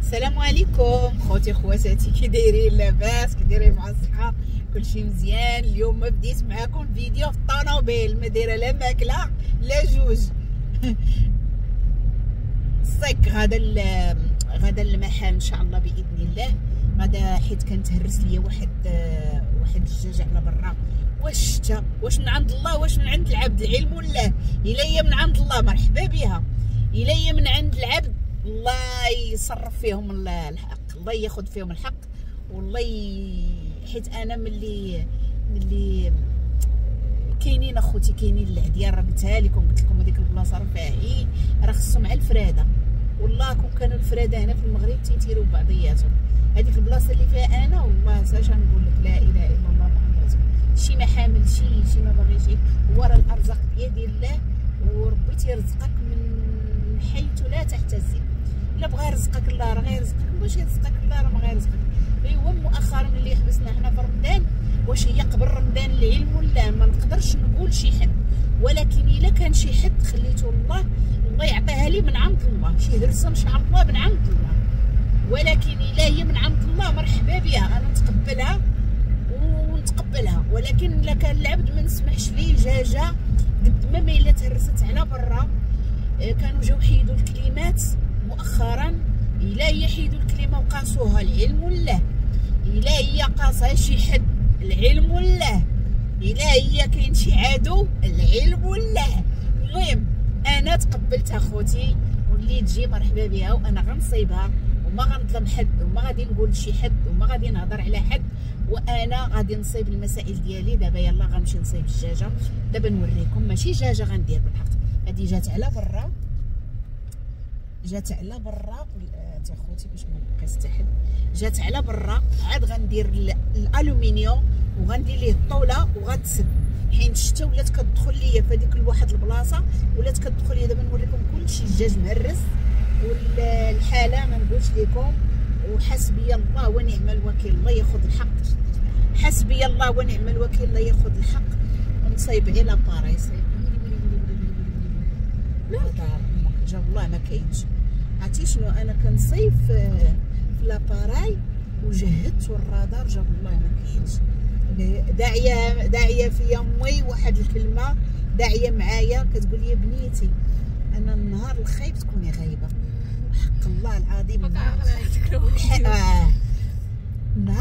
السلام عليكم خوتي خواتاتي، كي دايرين؟ لاباس؟ كي دايرين مع الصحة؟ كلشي مزيان؟ اليوم بديت معكم فيديو في الطوموبيل، ما دايرة لا ماكله لا جوج. الصيك غدا المحل ان شاء الله باذن الله. غدا حيت كانت هرس ليا واحد الدجاجة على برا. واش الشتا واش من عند الله واش من عند العبد؟ العلم الله. الا هي من عند الله مرحبا بها، الا هي من عند العبد الله يصرف فيهم الحق، الله ياخذ فيهم الحق. والله حيت انا ملي كاينين اخوتي، كاينين العديان راه قلتها لكم، قلت لكم هذيك البلاصة راه فيها راه خصهم على الفراده. والله كون كانوا الفراده هنا في المغرب تيتيروا بعضياتهم. هذيك البلاصة اللي فيها انا والله اش نقول لك، لا اله الا الله محمد رسول الله. شي ما حامل شي ما باغي شي، هو راه الارزاق بيد الله، وربي تيرزقك من حيث لا تحتسب. الا بغى يرزقك الله راه غيرزقك، باش يرزقك الله راه ما غيرزقك. ايوا مؤخرا ملي حبسنا حنا في رمضان، واش هي قبل رمضان العلم ولا ما نقدرش نقول شي حد، ولكن الا كان شي حد خليته الله، الله يعطيها لي من عند الله، شي هرسه ان شاء الله من عند الله. ولكن الا هي من عند الله مرحبا بها، انا نتقبلها ونتقبلها. ولكن الا كان العبد ما نسمحش ليه جاجه قد ما الا تهرست على برا. كانوا جاو حيدوا الكلمات مؤخرا، الا هي حيدوا الكلمة وقاسوها العلم الله، الا هي قاسها شي حد العلم الله، الا هي كاين شي عدو العلم الله. المهم انا تقبلتها خوتي، واللي تجي مرحبا بها، وانا غنصيبها وما غنظلم حد وما غادي نقول شي حد وما غادي نهضر على حد، وانا غادي نصيب المسائل ديالي. دابا يلا غنمشي نصيب الدجاجة، دابا نوريكم. ماشي دجاجه غندير بالحق، هادي جات على برا، جات على برا تا خوتي باش ما نبقاش حتى حد، جات على برا. عاد غندير الالومنيوم وغندير ليه الطاولة وغتسد، حين الشتا ولات كتدخل ليا في هذيك الواحد البلاصة، ولات كتدخل ليا. دابا نوريكم كلشي الدجاج مهرس والحالة ما نقولش لكم. وحسبي الله ونعم الوكيل، الله ياخذ الحق. حسبي الله ونعم الوكيل، الله ياخذ الحق. ونصايب غير l'appareil، صايب جاب الله ما كاينش. عرفتي شنو انا كنصايب في l'appareil وجهدت والرادار جاب الله ما كاينش. داعيه فيا امي واحد الكلمة داعيه معايا، كتقول لي بنيتي انا النهار الخايب تكوني غايبة. حق الله العظيم النهار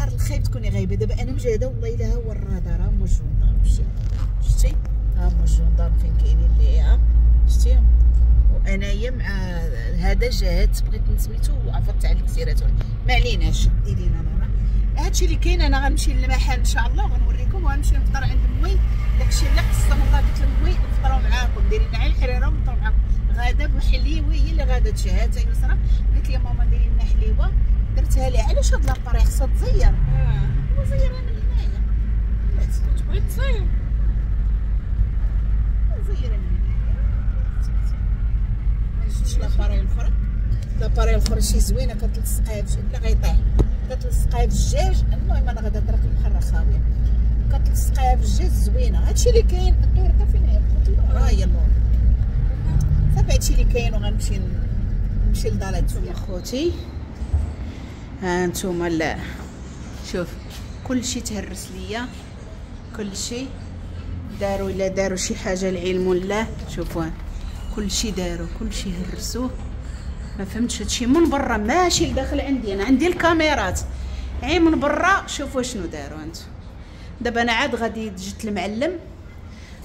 الخايب تكوني غايبة. دابا انا مجهده والله الا هو الرادار، ها هما ال gendarmes، شتي ها هما ال gendarmes فين كاينين ليا، شتيهم. وانايا مع هذا جهدت بغيت نسميتو وعفرت على الكسيرات. ما عليناش، دي لينا نورا هادشي اللي كاين. انا غنمشي للمحل ان شاء الله وغنوريكم، وغنمشي نفطر عند امي. داكشي اللي قسم الله قلت لامي نفطروا معاكم، ديري لنا الحريره ونفطروا معاكم. غادا بحليوه هي اللي غادا تشهات يسرا، قالت لي ماما ديري لنا حليوه، درتها لها. علاش هاد l'appareil خصها تزير؟ وزيرها من هنايا. تبغي تزير زيرها من هنايا. ما جبتش l'appareil الاخرى، l'appareil الاخرى شي زوينة كتلصقيها في لا غيطيح، كتلصقيها في الدجاج. المهم انا غادا طريق البحر راه خاوية، كتلصقيها في الدجاج زوينة. هادشي اللي كاين. الطورطه فين هي؟ راه هي اللور. صافي هادشي اللي كاين، وغنمشي نمشي لدار. نتوما خوتي ها نتوما، لا شوف كلشي تهرس ليا، كلشي داروا. الا داروا شي حاجة العلم الله. شوفوا كلشي داروا، كلشي هرسوه. ما فهمتش هادشي من برا ماشي لداخل. عندي انا عندي الكاميرات عي من برا. شوفوا شنو داروا انتم. دابا انا عاد غادي جبت المعلم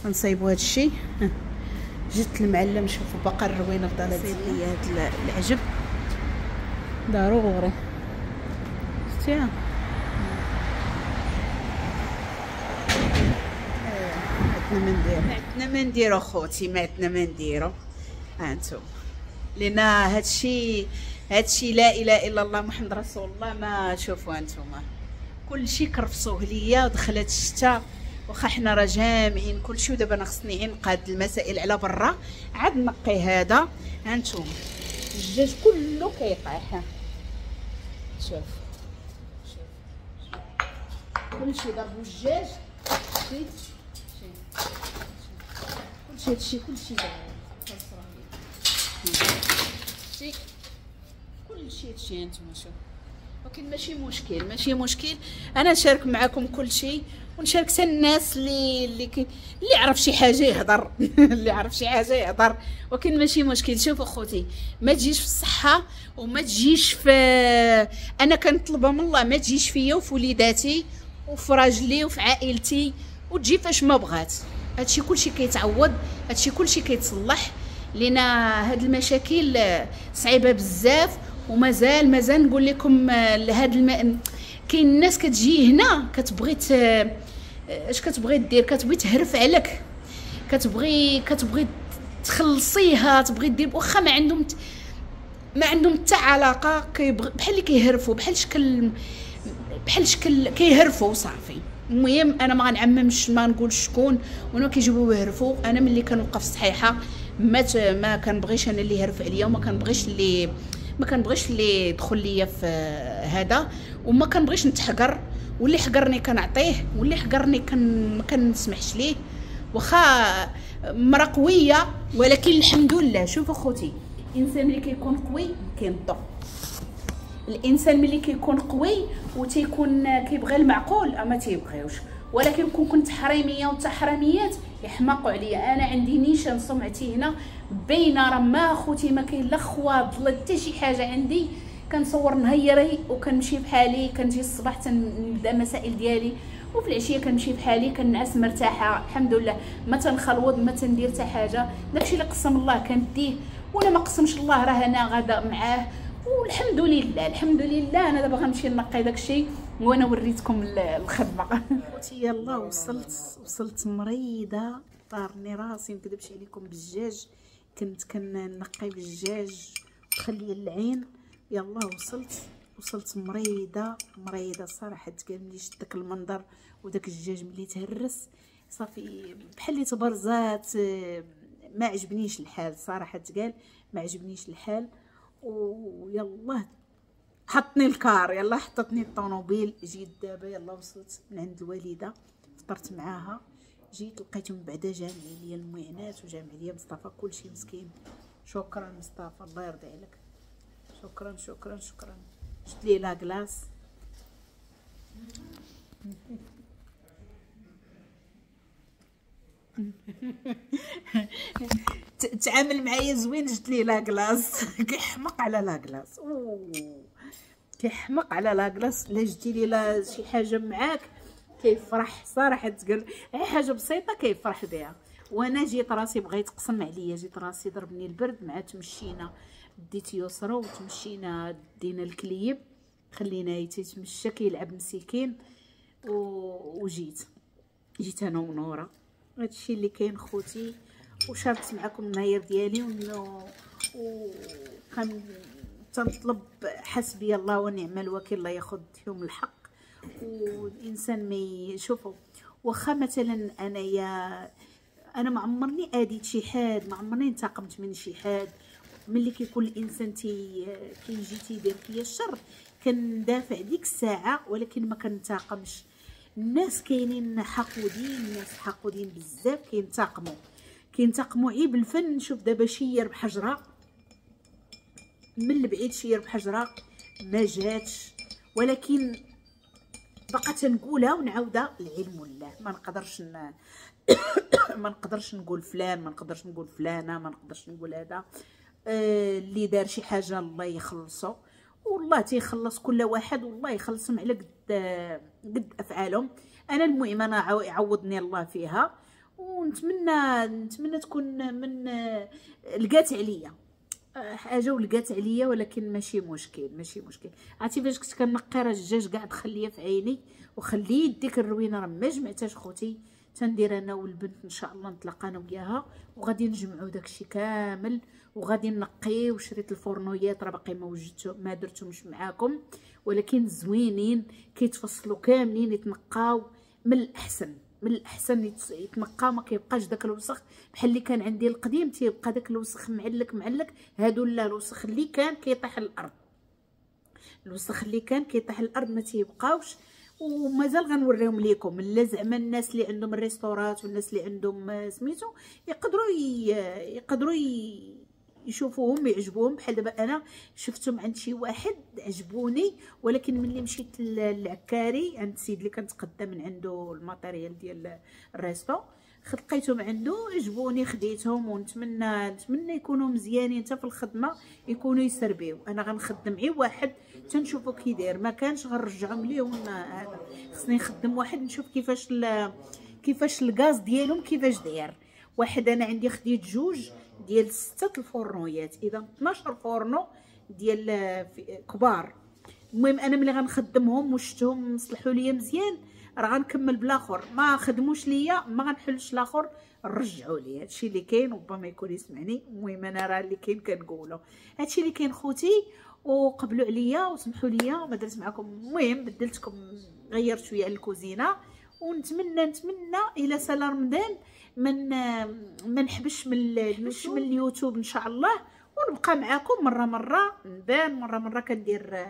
نصايبوا هادشي. جبت المعلم، شوفوا باقا الروينه في دار لي هاد العجب ضروري. شتيها عندنا ما نديرو، عندنا ما نديرو خوتي، ما عندنا ما نديرو. ها انتم لان هادشي لا اله الا الله محمد رسول الله. ما شوفوا انتم كلشي كرفصوه ليا. دخلت الشتا واخا حنا راه جامعين كلشي، ودابا انا خصني غير نقاد المسائل على برا عاد نقي هذا. ها انتم الدجاج كله كيطيح. شوف شوف كلشي ضربوا الدجاج. شتي كلشي هادشي كلشي دار. شتي كلشي كلشي هادشي هانتوما شوف. ولكن ماشي مشكل، ماشي مشكل، انا نشارك معكم كلشي، ونشارك حتى الناس اللي عرف شي حاجة يهضر اللي عرف شي حاجة يهضر، ولكن ماشي مشكل. شوفوا خوتي، ما تجيش في الصحة وما تجيش في، انا كنطلبها من الله ما تجيش فيا وفي وليداتي وفي راجلي وفي عائلتي، وتجي فاش ما بغات. هادشي كلشي كيتعوض، هادشي كلشي كيتصلح، لان هاد المشاكل صعيبة بزاف. ومازال مازال نقول لكم هاد كاين الناس كتجي هنا كتبغي اش كتبغي دير، كتبغي تهرف عليك، كتبغي تخلصيها، تبغي دير، واخا ما عندهم حتى علاقة، كيبغي بحال اللي كيهرفوا، بحال شكل كيهرفوا صافي. المهم انا ما غنعممش، ما نقولش شكون، وانا كيجيبوا يهرفوا. انا ملي كنوقف صحيحه ما كنبغيش انا اللي يهرف عليا، وما كنبغيش اللي يدخل ليا في هذا، وما كنبغيش نتحقر، واللي حقرني كنعطيه، واللي حقرني ما كنسمحش ليه، واخا مرا قوية، ولكن الحمد لله. شوفوا خوتي، الانسان ملي كيكون قوي كينطق، الانسان ملي كيكون قوي وتيكون كيبغي المعقول ما تيبغيوش. ولكن كون كنت حريميه وتحرميات يحماقوا عليا. انا عندي نيشان سمعتي هنا باينة، راه ما خوتي ما كاين لا خواض لا حتى شي حاجة عندي. كنصور نهيري وكنمشي بحالي، كنجي الصباح تنبدا مسائل ديالي، وفي العشية كنمشي بحالي، كنعس مرتاحة الحمد لله، ما تنخلوض ما تندير حتى حاجة. داكشي اللي قسم الله كنديه، ولا ما قسمش الله راه انا غادا معاه، والحمد لله الحمد لله. انا دابا غنمشي نقي داكشي وانا وريتكم الخدمة. خوتي يلا وصلت مريضه، طارني راسي نكذبش عليكم بالدجاج، كنت كنقي بالدجاج وخلي العين. يلا وصلت مريضه صراحة. تقال ملي شفت داك المنظر وداك الدجاج ملي تهرس صافي بحال اللي تبرزات، ما عجبنيش الحال صراحة، تقال ما عجبنيش الحال. ويلا حطني الكار، يلا حطتني الطوموبيل. جيت دابا يلا وصلت من عند الوالدة، فطرت معاها، جيت لقيتهم بعدا جامع ليا المعينات وجامع ليا مصطفى كلشي مسكين. شكرا مصطفى الله يرضي عليك، شكرا شكرا شكرا. شفت لي la glace تعامل معايا زوين، جبت لي la glace كيحمق على la glace، كيحمق على la glace. لا جبتي لي لا شي حاجة معاك كيفرح صراحة، تقول اي حاجة بسيطة كيفرح بها. وانا جيت راسي بغا يتقسم عليا، جيت راسي ضربني البرد مع تمشينا ديت يسرى وتمشينا دينا الكليب، خلينا يتمشى كيلعب مسكين، وجيت انا ونوره. هادشي اللي كاين خوتي، وشاركت معكم النهار ديالي، وكان تنطلب حسبي الله ونعم الوكيل، الله ياخذ فيهم الحق. والانسان ما يشوفوا، واخا مثلا انا ما عمرني اديت شي حد، ما عمرني انتقمت من شي حد. ملي كيكون الانسان كيجي تيدير فيا الشر كندافع ديك الساعة، ولكن ما كنتقمش. الناس كاينين حقودين، الناس حقودين بزاف، كينتقموا عيب الفن. شوف دابا شير بحجره من البعيد، شير بحجره ما جاتش، ولكن بقى تنقولها ونعاودها، العلم لله. ما نقدرش ما نقدرش نقول فلان، ما نقدرش نقول فلانه، ما نقدرش نقول هذا. اللي دار شي حاجة الله يخلصو، والله تيخلص كل واحد، والله يخلصهم على قد افعالهم. انا المهم انا عوضني الله فيها، ونتمنى نتمنى تكون من لقات عليا حاجة ولقات عليا، ولكن ماشي مشكل ماشي مشكل. عرفتي فاش كنت كنقي راه الدجاج كاع دخل ليا في عيني، وخليت ديك الروينه راه ما جمعتهاش خوتي. تندير انا والبنت ان شاء الله نتلاقى انا وياها، وغادي نجمعوا داكشي كامل وغادي نقي. وشريت الفورنويات راه باقي ما وجدتو ما درتهمش معاكم، ولكن زوينين كيتفصلوا كاملين، يتنقاو من الاحسن، من الاحسن يتنقى، ما كيبقاش داك الوسخ بحال اللي كان عندي القديم، تيبقى داك الوسخ معلك معلك. هادو لا، الوسخ اللي كان كيطيح الارض، الوسخ اللي كان كيطيح الارض ما تيبقاوش. ومازال غنوريهم ليكم. لا زعما الناس اللي عندهم الريستورات والناس اللي عندهم سميتو يقدروا يقدروا يشوفوهم يعجبوهم. بحال دابا انا شفتهم عند شي واحد عجبوني، ولكن ملي مشيت للعكاري عند السيد اللي كنتقدى من عنده ال matériel ديال ال resto، لقيتهم عنده عجبوني خديتهم، ونتمنى نتمنى يكونوا مزيانين حتى في الخدمة، يكونوا يسربيو. انا غنخدم غير واحد تنشوفو كي داير، ما كانش غنرجعهم ليه. هذا خصني نخدم واحد نشوف كيفاش الغاز ديالهم كيفاش داير. واحد انا عندي خديت جوج ديال 6 الفورنويات، اذا 12 فورنو ديال كبار. المهم انا ملي غنخدمهم وشتهم صلحوا ليا مزيان راه غنكمل بالاخر، ما خدموش ليا ما غنحلش الاخر رجعوا لي. هادشي اللي كاين، ربما يكون يسمعني. المهم انا راه اللي كاين كنقولو، هادشي اللي كاين خوتي. وقبلوا عليا وسمحوا ليا ما درت معكم. المهم بدلتكم، غيرت شوية على الكوزينة، ونتمنى نتمنى الى سال رمضان ما نحبش من اليوتيوب ان شاء الله، ونبقى معكم مرة مرة نبان، مرة مرة كندير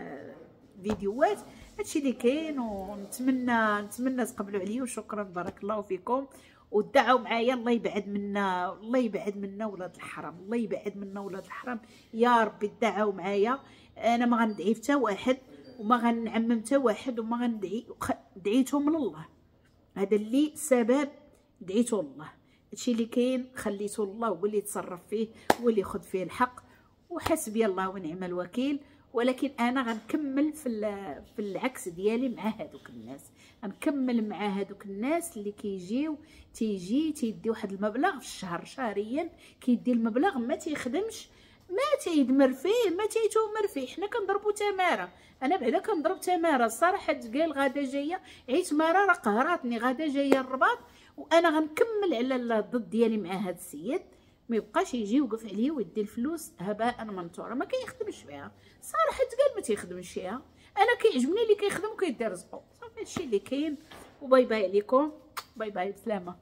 فيديوهات. هادشي اللي كاين، ونتمنى نتمنى تقبلوا عليا، وشكرا بارك الله فيكم. ودعوا معايا الله يبعد منا، الله يبعد منا ولاد الحرام، الله يبعد منا ولاد الحرام يا ربي. دعوا معايا، انا ما غندعي حتى واحد وما غنعمم حتى واحد، وما غندعي، دعيتهم لله، هذا اللي سبب دعيته الله. هادشي اللي كاين خليته الله هو اللي يتصرف فيه، هو اللي ياخذ فيه الحق، وحسبي الله ونعم الوكيل. ولكن انا غنكمل في العكس ديالي مع هادوك الناس، غنكمل مع هادوك الناس اللي كيجيو تيجي تيدي واحد المبلغ في الشهر، شهريا كيدي المبلغ، ما تيخدمش، ما تيدمر فيه، ما تيتومر فيه. حنا كنضربوا تماره، انا بعدا كنضرب تماره الصراحة. تقال غادا جاية عيت ماره راه قهراتني، غادا جاية الرباط، وانا غنكمل على الضد ديالي مع هاد السيد. ما يبقاش يجي يوقف عليا ويدي الفلوس هباء منثورا، ما كيخدمش فيها صراحة، تقال ما تيخدمش فيها. انا كيعجبني اللي كيخدم وكيدير رزقو، صافي هادشي اللي كاين. و bye bye عليكم، bye bye، بسلامه.